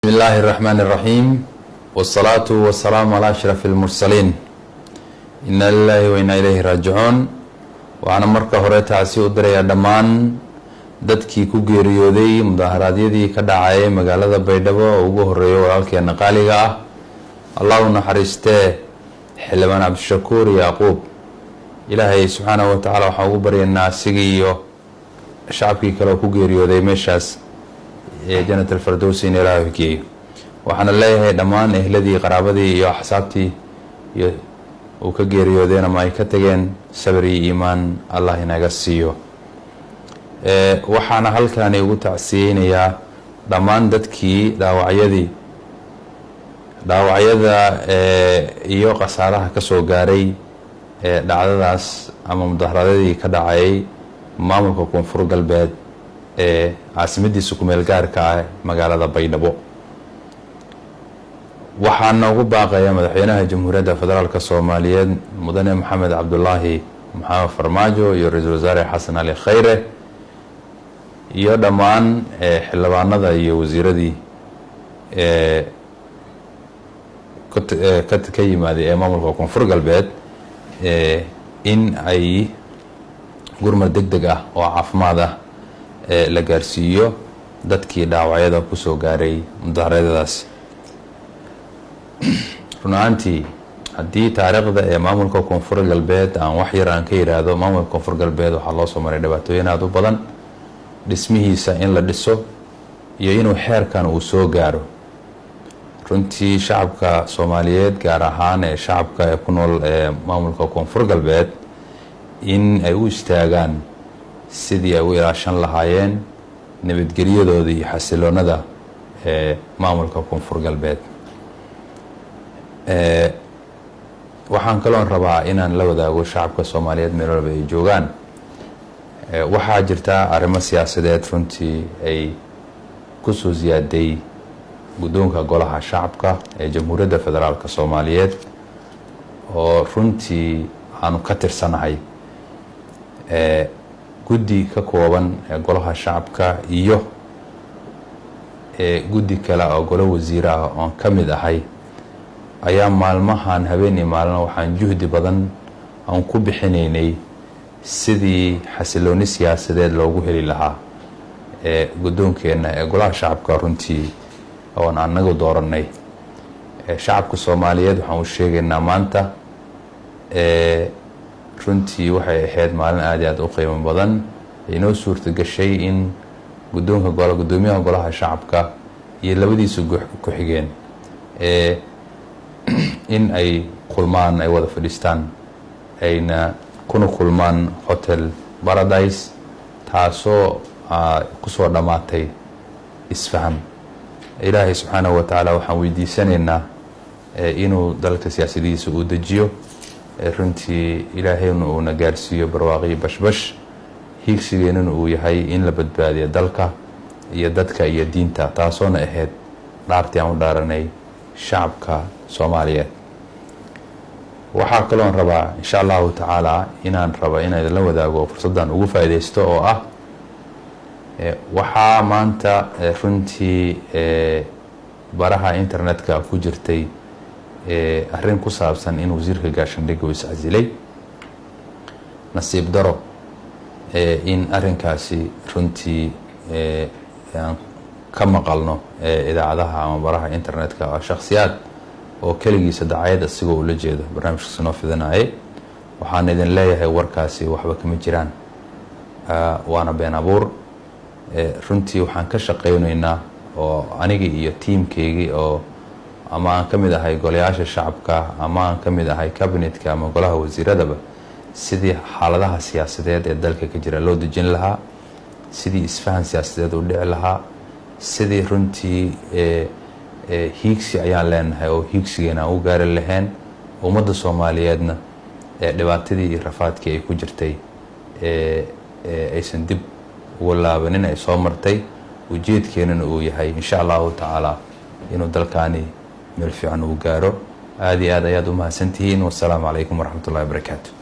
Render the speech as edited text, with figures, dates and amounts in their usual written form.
Bismillahi الرحmn الرaحيم والصلاaة والسلام على أشرف المرسلين. Ina lilahi wa inaa ilayhi raajicuun. Waxaana marka hore tacsi u dirayaa dhammaan dadkii ku geeriyooday mudaharaadyadii ka dhacayay magaalada Baydhabo, oo ugu horeeyo walaalkeena qaaliga ah, Allah u naxariistee, Xildhibaan Cabdishakuur Yacquub. Ilaahay subxaanahu wa tacaala waxaan ugu baryaynaa asigii iyo shacabkii kale oo ku geeriyooday meeshaas ee Janat Alfardowsi in Ilaahay geeyo. Waxaana leeyahay dhammaan ehladii, qaraabadii iyo axsaabtii iyo uu ka geeriyoodeen ama ay ka tageen, sabir iyo iimaan Allah inaga siiyo. Waxaana halkaani ugu tacsiyeynayaa dhammaan dadkii dhaawacyadii, dhaawacyada iyo khasaaraha kasoo gaaray dhacdadaas ama mudaharaadyadii ka dhacayay maamulka Koonfur Galbeed ee caasimadiisa kumeel gaarka ah, magaalada Baydhabo. Waxaana ugu baaqaya Madaxweynaha Jamhuuriyadda Federaalka Soomaaliyeed, Mudane Maxamed Cabdulaahi Maxamed Farmaajo, iyo Ra-iisul Wasaare Xasan Cali Khayre, iyo dhammaan xildhibaanada iyo wasiiradii ka yimaaday ee maamulka Koonfur Galbeed, in ay gurmad deg deg ah oo caafimaad ah la gaarsiiyo dadkii dhaawacyada kusoo gaaray mudaharaadyadaas. Run ahaantii, haddii taariikhda ee maamulka Koonfur Galbeed aan wax yar aan ka yiraahdo, maamulka Koonfur Galbeed waxaa loo soo maray dhibaatooyin aada u badan, dhismihiisa in la dhiso iyo inuu xeerkan uu soo gaaro. Runtii shacabka Soomaaliyeed, gaar ahaan ee shacabka ee ku nool ee maamulka Koonfur Galbeed, in ay u istaagaan sidii ay u ilaashan lahaayeen nabadgelyadooda iyo xasiloonada ee maamulka Koonfur Galbeed. Waxaan kaloon rabaa inaan la wadaago shacabka Soomaaliyeed meel walba ay joogaan. Waxaa jirta arrimo siyaasadeed runtii ay kusoo siyaaday guddoonka Golaha Shacabka ee Jamhuuriyadda Federaalka Soomaaliyeed, oo runtii aanu ka tirsanahay. Guddi ka kooban ee Golaha Shacabka iyo guddi kale oo golo wasiir ah oon ka mid ahay ayaa maalmahan habeen iyo maalina waxaan juhdi badan aan ku bixinaynay sidii xasilooni siyaasadeed loogu heli lahaa ee guddoonkeenna ee Golaha Shacabka, runtii oon anagu dooranay. Shacabka Soomaaliyeed waxaan u sheegaynaa maanta, runtii waxay ahayd maalin aada iyo aada u qiimo badan, inoo suurta gashay in guddoonka gol guddoomiyaha Golaha Shacabka iyo labadiisa ku-xigeen in ay kulmaan, ay wada fadhiistaan, ayna kuna kulmaan Hotel Paradise, taasoo kusoo dhammaatay isfaham. Ilaahay subxaanahu wa tacaala waxaan weydiisanaynaa inuu dalka siyaasadihiisa uu dejiyo, runtii Ilaahayna uuna gaarsiiyo barwaaqiyo bashbash. Hiigsigeennuna uu yahay in la badbaadiyo dalka iyo dadka iyo diinta, taasoona ahayd dhaartii aan u dhaaranay shacabka Soomaaliyeed. Waxaa kaloon rabaa, insha Allahu tacaala, inaan raba inaan idinla wadaago, fursaddan ugu faa'iidaysto, oo ah waxaa maanta runtii baraha internetka ku jirtay arrin ku saabsan in wasiirka gaashaandhigga uu iscasilay. Nasiib daro in arrinkaasi runtii aan ka maqalno idaacadaha ama baraha internetka oo shaksiyaad oo keligiisa dacayad asigoo ula jeedo barnaamijkaasi noo fidinaayay. Waxaan idin leeyahay, warkaasi waxba kama jiraan, waana been abuur. Runtii waxaan ka shaqaynaynaa oo anigi iyo tiimkeygii, oo ama aan ka mid ahay golayaasha shacabka ama aan ka mid ahay cabinetka ama golaha wasiiradaba, sidii xaaladaha siyaasadeed ee dalka ka jira loo dejin lahaa, sidii isfahan siyaasadeed u dhici lahaa, sidii runtii hiigsi ayaan leenahay oo hiigsigeena aan u gaari lahayn, ummadda Soomaaliyeedna ee dhibaatadii iyo rafaadkii ay ku jirtay aysan dib ugu laabanin ay soo martay. Ujeedkeenana uu yahay, insha Allahu tacaala, inuu dalkaani meel fiican uu gaaro. Aada iyo aad ayaad u mahadsantihiin. Wasalaamu calaykum waraxmatullahi wabarakaatu.